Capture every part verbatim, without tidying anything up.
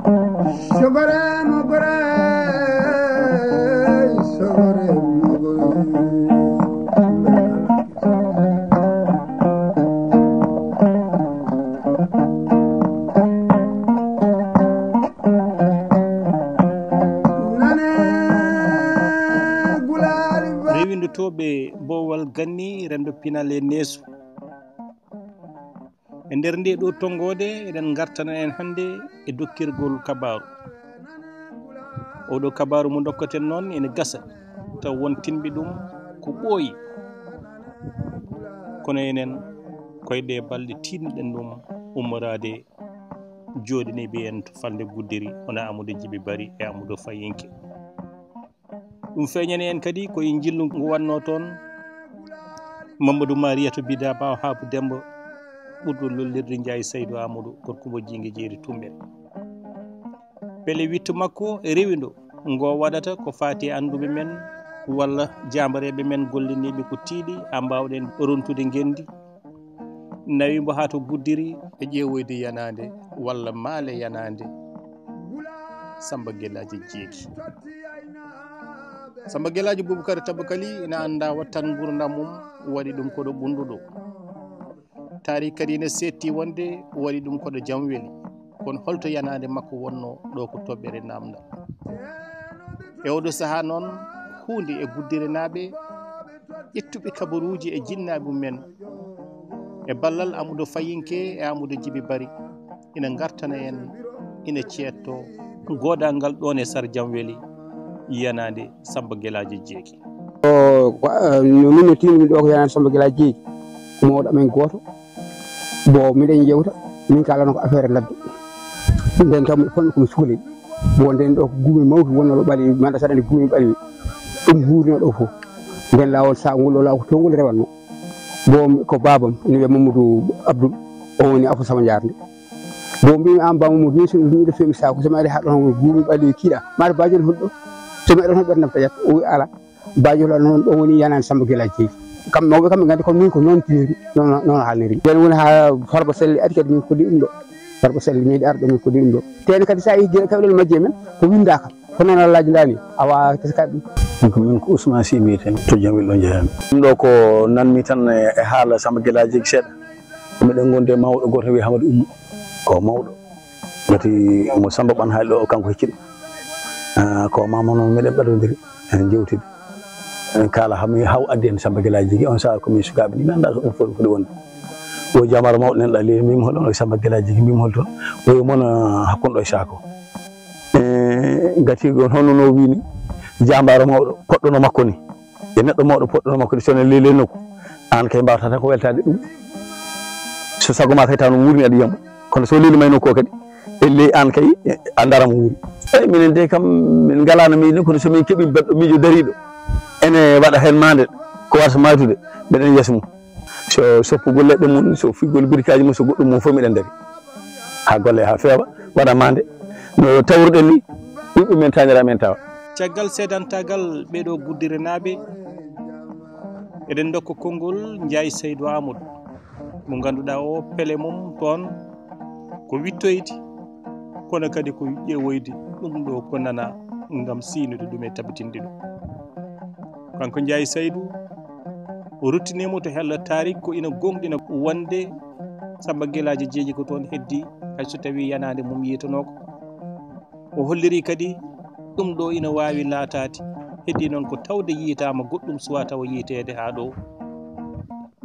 Sogore mo gore, sogore mo gore. Rewindotooɓe boowal ganni, renndo pinal e neesu. E nder nde ɗo tonngoode, eɗen ngartana en hannde e dokkirgol kabaaru. Oɗo kabaaru mo ndokkaten noon ene gasa, taw won tinɓe ɗum ko ɓooyi. Kono enen koye ɗe balɗe tiiɗnoɗen ɗum ummoraade, jooɗiniiɓe en to falnde Guddiri, wona Amadou Djiby Barry e Amadou Fayinke. Ɗum feeñani en kadi ko e njillu ngu wannoo toon Mamadou Mariyatou Bida Baw Habu Demba, ɓurɗo lollirde Njaay Saydu Amadou, gorko mo Jiinge Jeeri Tummbel. Pele wittu makko e rewindo ngo waɗata ko faati e annduɓe men walla jaambareeɓe men golliniiɓe ko tiiɗi haa mbaawɗen rontude ngenndi. Nawi mbo haa to Guddiri e ƴeewoyde yanaande walla maale yanaande Samba Gelaaji Jeegi. Samba Gelaaji Bubakar Tabakali ina anndaa wattan nguurndam mum, waɗi ɗum ko ɗo Ɓunndu ɗo. Taariik kadi ina seetti wonde waɗi ɗum ko ɗo Jamweli. Kono holto yanaande makko wonnoo ɗo ko toɓɓere naamndal. E oɗo sahaa noon, huunde e Guddirenaaɓe ƴettuɓe kabaruuji e jinnaaɓe mum en, e ballal Amadou Fayinke e Amadou Djiby Barry, ina ngartana en, ina ceedtoo goodal ngal ɗoon e Sar Jamweli, yanaande Samba Gelaaji Jeegi. O, ko, eh, no min no tiimi ɗo ko yanaande Samba Gelaaji Jeegi, ko mawɗo amen gooto. Bon, miɗen yewta, min kaalano ko affaire ladde. Nden kam, fon ko mi sukalee. Bon, nden ɗo ko guumi mawki wonnoo ɗo ɓaleewi, manda saɗa nde guumi ɓaleewi. Ɗum huurnoo ɗo fof. Nden laawol sa-, ngol ɗo laawol ko toon ngol rewatnoo. Bon, ko baabam, ene wiyee Mamadou Abdoul, o woni Afo Sama Jaarnde. Bon, mbimi, "Aan Ba Mamadou, min so mi ɗum ɗo feemi saako, so mi ari haa ɗoon guumi ɓaleewi kiiɗa, maɗa baajo on holɗo? So mi ari ɗoon hoɗɓe nafta ƴetta?" O wi, "Alaa." Baajo lan noon ɗo woni yanaande Samba Gelaaji Jeegi. Kam mawɓe kam ɓe nganndi kono min ko noon tiniri, noon, noon haalniri. Nden woni haa Farba Sall ari kadi min kolli ɗum ɗo. Farba Sall meeɗi arde min kolli ɗum ɗo. Tene kadi sa yehi gila kawlel majje men ko winndaaka. Ko noon Allaaji ndaani a waawaa teskade ɗum. Min ko min ko Ousmane Sy mbiyeten to Jamwel ɗo njeyami. Ɗum ɗo ko nanmi tan e, e haala Samba Gelaaji Jeegi seeɗa. Miɗen ngondi e mawɗo gooto wiyee Hamadi Ummu. Ko mawɗo. Ngati mo Samba Ɓan haali ɗo, kanko hecci ɗum. Ah, ko mama noon meɗen ɓadondiri, en jewtidi. En kaala haa mi haw addi en Samba Gelaaji Jeegi. On sahaa ko min sukaaɓe ni, mi anndaa ko ɗum foti, foti wonde. O jaambaaro mawɗo nan ɗa leydi, mbimi hol ɗon o Samba Gelaaji Jeegi, mbimi hol toon. O wi mon, ah, hakkunde ɗo e saako. Eh, ngati on hono no wini, jaambaaro mawɗo, poɗɗo no makko ni. E neɗɗo mawɗo poɗɗo no makko ni, so ne leeli e nokku. Aan kay mbaawata tan ko weltaade ɗum. So sago ma kay taw no wuurni aɗa yiyamo. Kono so leeli ma e nokku o kadi, e ley aan kay, a ndaara mo wuuri. Eyi, minen de kam, min ngalaano miijo, kono so min keɓii baɗɗo miijo dariiɗo, ene waɗa heen maande, ko wasa maaytude, mbeɗen yeeso mum. So soppugol leɗɗe mum, so figgol birikaaji mum, so goɗɗum mum fof, miɗen ndarii. Haa golle, haa feewa, waɗa maande. No tawruɗen ni, ɓiɓɓe men, taaniraaɓe men tawa. Caggal seedantaagal ɓee ɗoo Guddirenaaɓe, eɗen ndokka konngol Njaay Saydu Aamadu, mo ngannduɗaa oo pele mum toon ko wittoyde, kono kadi ko ƴeewoyde ɗum ɗo ko nana ngam siynude ɗum e tabitinde ɗum. Kanko Njaay Saydu, o ruttiniima to hello taariik ko ina gooŋɗina wonde Samba Gelaajo Jeeji ko toon heddii, hay so tawii yanaande mum yiytanooko. O holliri kadi ɗum ɗo ina waawi laataade, heddii noon ko tawde yiytaama goɗɗum suwaa tawa yiyteede haa ɗo.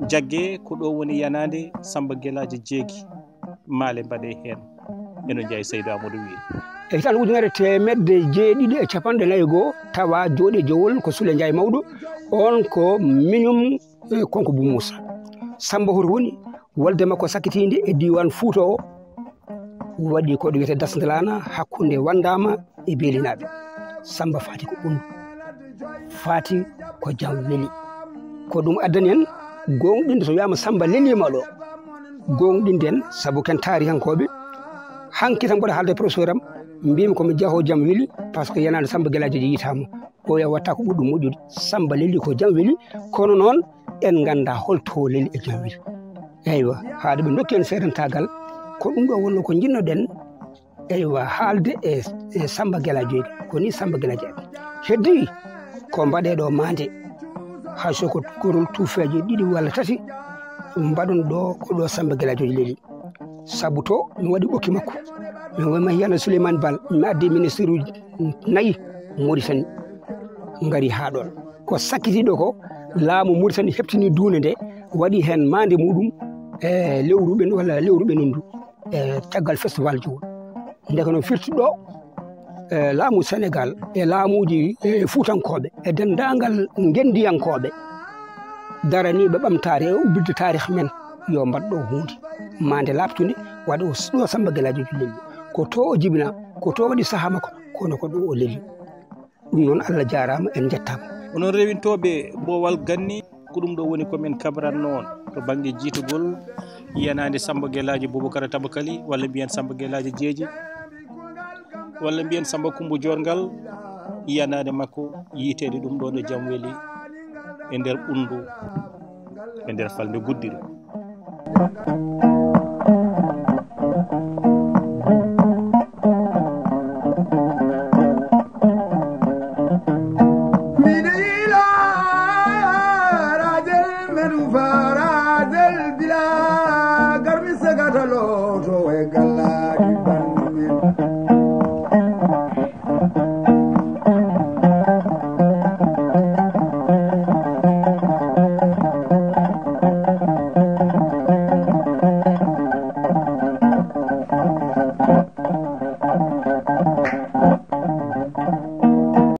Jagge ko ɗo woni yanaande Samba Gelaajo Jeegi, maale mbaɗee heen, eno Njaay Saydu Aamadu wiyi. E hitaande ujunere teemedde jeeɗiɗi e cappanɗe nayi e goo, tawa jooɗi e jowol ko Sule Njaay Mawɗo, oon ko miñum, eh, Konko Buu Muusa. Samba hoto woni wolde makko sakkitiinde e diiwaan Fuuta o, waɗi ko ɗo wiyetee Dasndalaana hakkunde Wanndaama e Beelinaaɓe. Samba faati ko Ɓunndu, faati ko Jamweli. Ko ɗum addani en gooŋɗinde so wiyaama Samba leliima ɗo. Gooŋɗinde en, sabu ken taarihankooɓe. Hanki tan mboɗo haalde e professeur am, mbiymi ko mi jahoowo Jamweli, par ce que yanaande Samba Gelaajo Jeeji yiytaama. O wiya watta ko ɓuri ɗum moƴƴude. Samba leli ko Jamweli, kono noon en nganndaa hol to leli e Jamweli. Eywa, haaɗi ɓe ndokki en seedantaagal, ko ɗum ɗo wonnoo ko njiɗnoɗen eywa, haalde e, e Samba Gelajo. Ko ni Samba Gelajo. Heddi ko mbaɗee ɗo maande. Hay so ko gorol tuufeeje ɗiɗi walla tati, mbaɗon ɗo, ko ɗo Samba Gelajo leli. Sabu to mi waɗi ɓokki makko. Mi wima hiyana Souleymane Bal, mi addi ministre uji nayi Mauritanie ngari haa ɗon. Ko sakkitiiɗo ko laamu Mauritanie heɓtini duunde nde, waɗi heen maande muɗum e lewru ɓen walla lewru ɓenundu e caggal festival ji o. Ndeke no firti ɗo, e laamu Sénégal, e laamuuji, e Fuutankooɓe, e denndaangal ngenndiyankooɓe daraniiɓe ɓamtaare e ubbirde taarih men, yo mbaɗ ɗo huunde. Maande laaɓtunde, waɗa o ɗo Samba Gelajo leli. Ko to o jibina, ko to waɗi sahaa makko, kono ko ɗo o leli. Ɗum noon, Allah jaaraama, en njettaama. Onon rewintooɓe Boowal Ganni, ko ɗum ɗo woni ko men kabranno on to bannge jiitugol yiyanaande Samba Gelaajo Bubakara Tabakali, walla mbiyen Samba Gelaajo Jeeji, walla mbiyen Samba Kumba Joorngal, yiyanaande makko yiiteede ɗum ɗo no jam weli e nder ɓunndu, e nder falnde Guddiri. Miɗo yiila raadel, meɗum faa raadel bila, garmi sagata looto e gallaaji banndi men.